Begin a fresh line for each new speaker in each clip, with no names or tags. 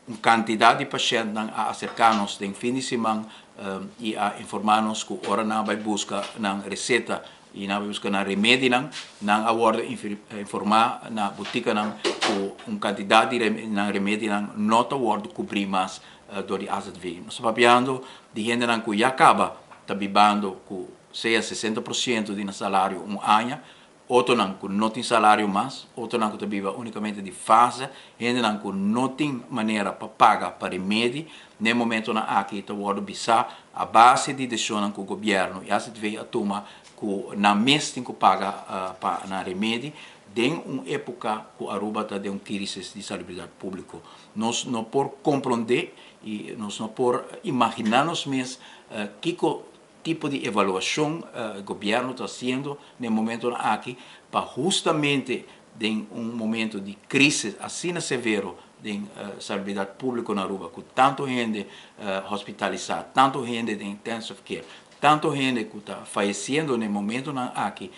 Un kantidat di pashèntnan a aserká nos den fin di siman i a informá nos ku ora nan a bai buska nan reseta i nan a bai buska nan remedinan, nan a wòrdu informá na botikanan ku un kantidat di nan remedinan no ta wòrdu kubrí mas dor di AZV. Nos ta papiando di hendenan ku ya kaba ta bibando ku sea 60% di nan salario un aña, otronan ku no tin salario mas, otronan ku ta biba únikamente di fase, hendenan ku no tin manera pa paga pa remedi. Na e momentonan aki ta wòrdu bisá a base di desishonnan ku gobièrnu i AZV a tuma ku nan mes tin ku paga pa nan remedi den un époka ku Aruba ta den un kirisis di salubridat públiko. Nos no por komprondé i nos no por imaginá nos mes kiko tipo di evaluashon gobièrnu ta hasiendo na e momentonan aki pa hustamente den un momento di krísis asina severo den salubridat públiko na Aruba ku tantu hende hospitalisá, tantu hende den intensive care, tantu hende ku ta fayesiendo na e momentonan aki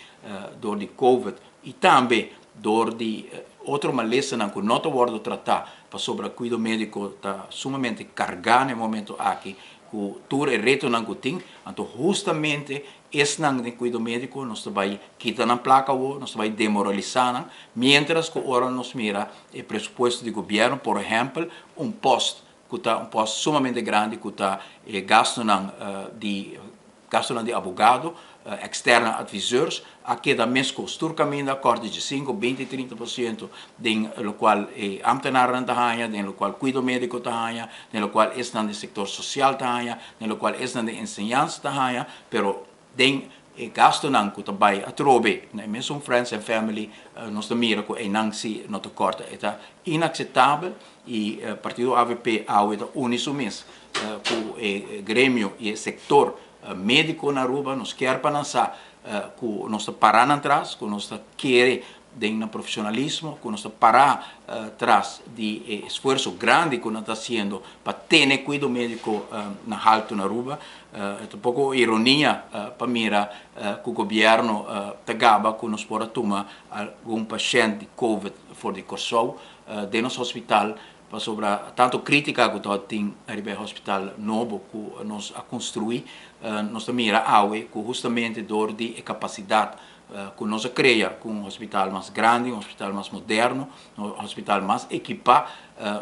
dor di covid i tambe dor di otro malesanan ku no ta wòrdu tratá pasobra kuido médiko ta sumamente kargá na e momento aki ku tur e retonan ku tin. Anto hustamente esnan den kuido médiko nos ta bai kita nan plaka awor, nos ta bai demoralisá nan, miéntras ku ora nos mira e presupuesto di gobièrnu, por ehèmpel, un pòst ku ta un pòst sumamente grandi ku ta e gastonan di abogado, externe adviseurs, a keda meskos. Tur kaminda a kòrta dje 5, 20, 30% den lokual e ámtenarnan ta haña, den lokual kuido médiko ta haña, den lokual esnan den sektor sosial ta haña, den lokual esnan den enseñansa ta haña, pero den e gastonan ku ta bai atrobe na e mesun friends and family nos ta mira ku einan si no ta kòrta. E ta inakseptabel i partido avp awe ta uni su mes ku e gremio i e sektor médiko na Aruba. Nos kier pa nan sa ku nos ta pará nan tras, ku nos ta kere den nan profesionalismo, ku nos ta pará tras di e esfuerso grandi ku nan ta hasiendo pa tene kuido médiko na haltu na Aruba. E ta un poko ironia pa mira ku gobièrnu ta gaba ku nos por a tuma algun pashènt di covid for di Kòrsou den nos hospital, pasobra tantu krítika ku tabatin riba e hospital nobo ku nos a konstruí, nos ta mira awe ku hustamente dor di e kapasidat ku nos a krea ku un hospital mas grandi, un hospital mas moderno, un hospital mas ekipá,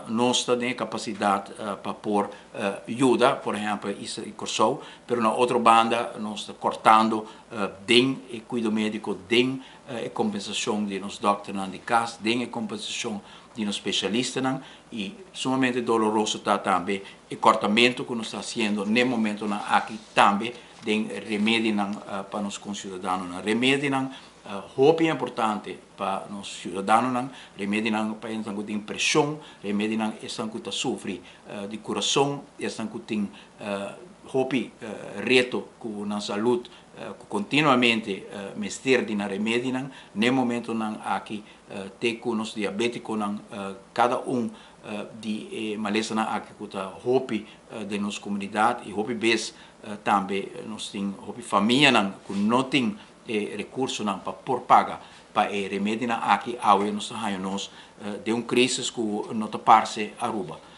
nos ta den e kapasidat pa por yuda, por ehèmpel, Isla di Kòrsou, pero na otro banda nos ta kòrtando den e kuido médiko, den e kompensashon di nos dòkternan di kas, den e kompensashon di nos spesialistanan i sumamente doloroso ta tambe e kòrtamentu ku nos ta hasiendo n'e momentonan aki tambe den remedinan pa nos konsiudadanonan. Remedinan hopi importante pa nos siudadanonan, remedinan pa esnan ku tin preshon, remedinan esnan ku ta sufri di kurason, esnan ku tin hopi reto ku nan salud ku kontinuamente mester di nan remedinan. N'e momentonan aki te ku nos diabetikonan, kada un di e malesanan aki ku ta hopi den nos komunidat i hopi bes tambe nos tin hopi famianan ku no tin e rekursonan pa por paga pa e remedinan aki, awe nos ta haña nos den un krisis ku no ta parse Aruba.